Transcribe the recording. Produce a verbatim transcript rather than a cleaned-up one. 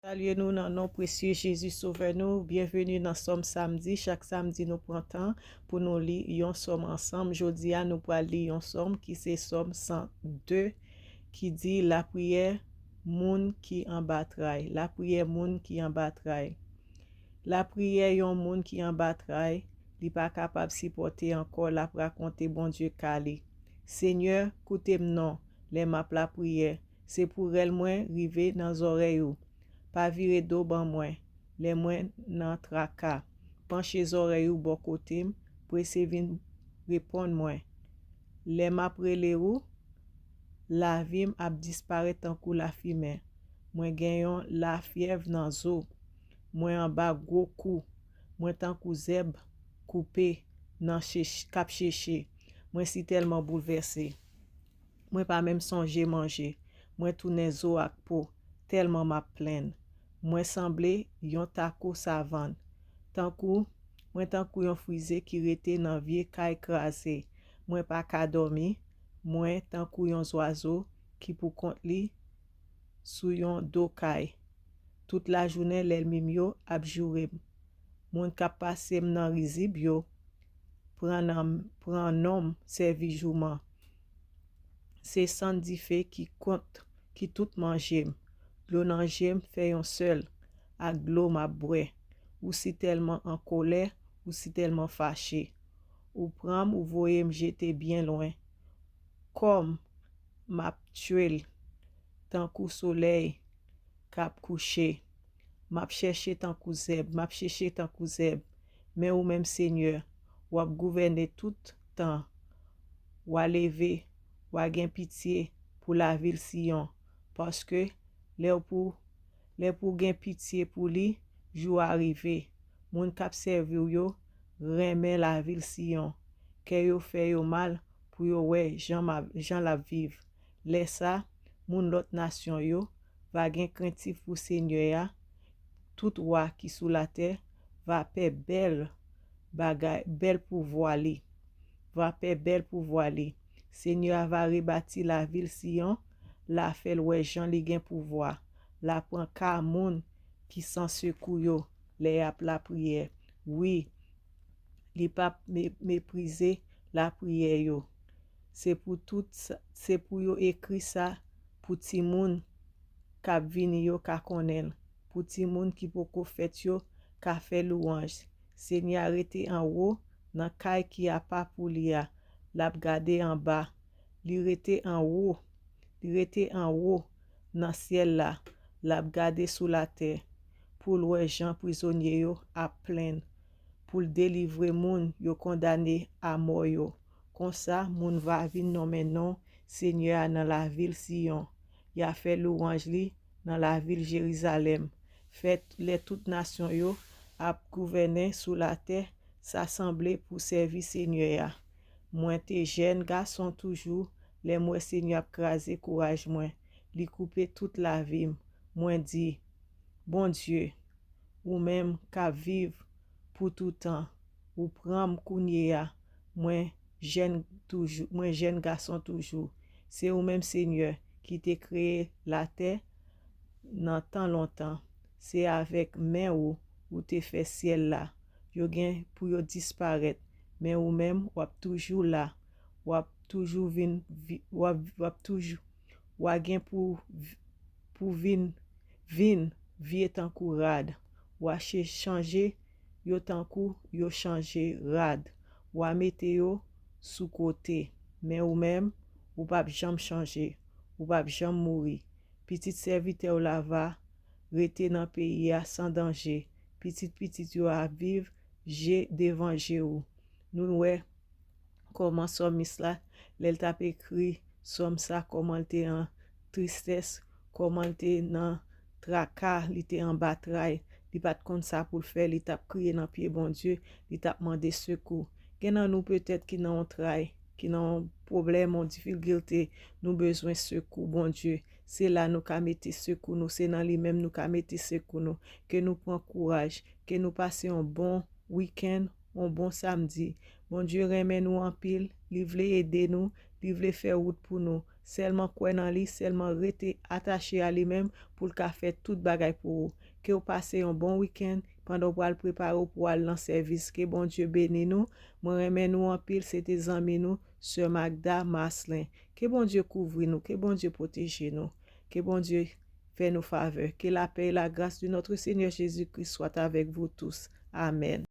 Salye nou nan non presye Jezi Sovè nou. Byenveni nan Sòm Samdi. Chak samdi, nou pran tan pou nou li yon sòm ansanm. Jodi a, nou pral li yon sòm ki se Sòm san de, ki di, lapriyè moun ki anba tray. Lapriyè moun ki anba tray. Lapriyè yon moun ki anba tray, li pa kapab sipòte ankò, l ap rakonte Bondye ka li. Senyè, koute m non, lè m ap lapriyè. Se pou rèl mwen rive nan zòrèy ou. Pa vire do ban mwen, lè mwen nan traka. Panche zòrèy ou bò kote m, prese vin reponn mwen. Lè m ap rele ou, lavi m ap disparèt tankou lafimen. Mwen gen yon lafyèv nan zo. Mwen anba gwo kou. Mwen tankou zèb koupe nan chech-, k ap cheche. Mwen sitèlman boulvèse. Mwen pa menm sonje manje. Mwen tounen zo ak po, tèlman m ap plenn. Mwen sanble yon tako savann. Tankou, mwen tankou yon frize ki rete nan vye kay kraze. Mwen pa ka dòmi. Mwen tankou yon zwazo ki pou kont li sou yon do kay. Tout lajounen, lènmi m yo ap joure m. Moun k ap pase m nan rizib yo pran nan, pran non m sèvi jouman. Se sann dife ki kont, ki tout manje m. Dlo nan je m fè yon sèl ak dlo m ap bwè. Ou sitèlman an kolè, ou sitèlman fache. Ou pran m, ou voye m jete byen lwen. Kò m, m ap tchwe l tankou solèy k ap kouche. M ap chèche tankou zèb, m ap cheche tankou zèb. Men ou menm, Senyè, w ap gouvène tout tan. W a leve, w a gen pitye pou lavil Siyon, paske lè w pou, lè pou gen pitye pou li, jou a rive. Moun k ap sèvi w yo renmen lavil Siyon. Kè yo fè yo mal pou yo wè jan m ap, jan l ap viv. Lè sa, moun lòt nasyon yo va gen krentif pou Senyè a. Tout wa ki sou latè va pè bèl bagay, bèl pouvwa li. Va pè bèl pouvwa li. Senyè a va rebati lavil Siyon, l a fè l wè jan li gen pouvwa. L a pran ka moun ki san sekou yo lè y ap lapriyè. Wi, li p ap me-, meprize lapriyè yo. Se pou tout sa, se pou yo ekri sa pou timoun k ap vini yo ka konnen l, pou timoun ki poko fèt yo ka fè lwanj. Senyè a rete anwo nan kay ki apa pou li a. L ap gade anba. Li rete anwo. Li rete anwo nan syèl la. L ap gade sou latè pou l wè jan prizonye yo ap plenn, pou l delivre moun yo kondane a mò yo. Konsa, moun va vin nonmen non Senyè a nan lavil Siyon. Y a fè lwanj li nan lavil Jerizalèm. Fè lè tout nasyon yo ap gouvènen sou latè, sa sanble pou sèvi Senyè a. Mwen te jèn gason toujou, lè m wè Senyè ap kraze kouraj mwen. Li koupe tout lavi m. Mwen di, Bondye, ou menm k ap viv pou toutan, ou pran m kounye a, mwen jèn toujou, mwen jèn gason toujou. Se ou menm, Senyè, ki te kreye latè nan tan lontan. Se avèk men ou ou te fè syèl la. Yo gen pou yo disparèt, men ou menm, w ap toujou la. W ap toujou vin vi-, w ap, w ap toujou, w a gen pou, pou vin, vin vye tankou rad. W a che-, chanje yo tankou yo chanje rad. W a mete yo sou kote. Men ou menm, ou p ap janm chanje. Ou p ap janm mouri. Pitit sèvitè w la va rete nan peyi a san danje. Pitit pitit yo a viv je devan je ou. Nou wè kòman sòmis la, lè l t ap ekri sòm sa, kòman l te an tristès, kòman l te nan traka, li te anba tray, li pa t konn sa pou l fè, li t ap kriye nan pye Bondye, li t ap mande sekou. Gen nan nou petèt ki nan yon tray, ki nan yon pwoblèm, yon difikilte, nou bezwen sekou Bondye. Se la nou ka mete sekou nou, se nan li menm nou ka mete sekou nou. Ke nou pran kouraj, ke nou pase yon bon wikenn, yon bon samdi. Bondye renmen nou anpil, li vle ede nou, li vle fè wout pou nou. Sèlman kwè nan li, sèlman rete atache a li menm pou l ka fè tout bagay pou ou. Ke w pase yon bon wikenn pandan w pral prepare w pou w al nan sèvis. Ke Bondye beni nou. Mwen renmen nou anpil. Se te zanmi nou, Sè Magda Maslin. Ke Bondye kouvri nou. Ke Bondye pwoteje nou. Ke Bondye fè nou favè. Que la paix et la grâce de notre Seigneur Jésus-Christ soient avec vous tous. Amen.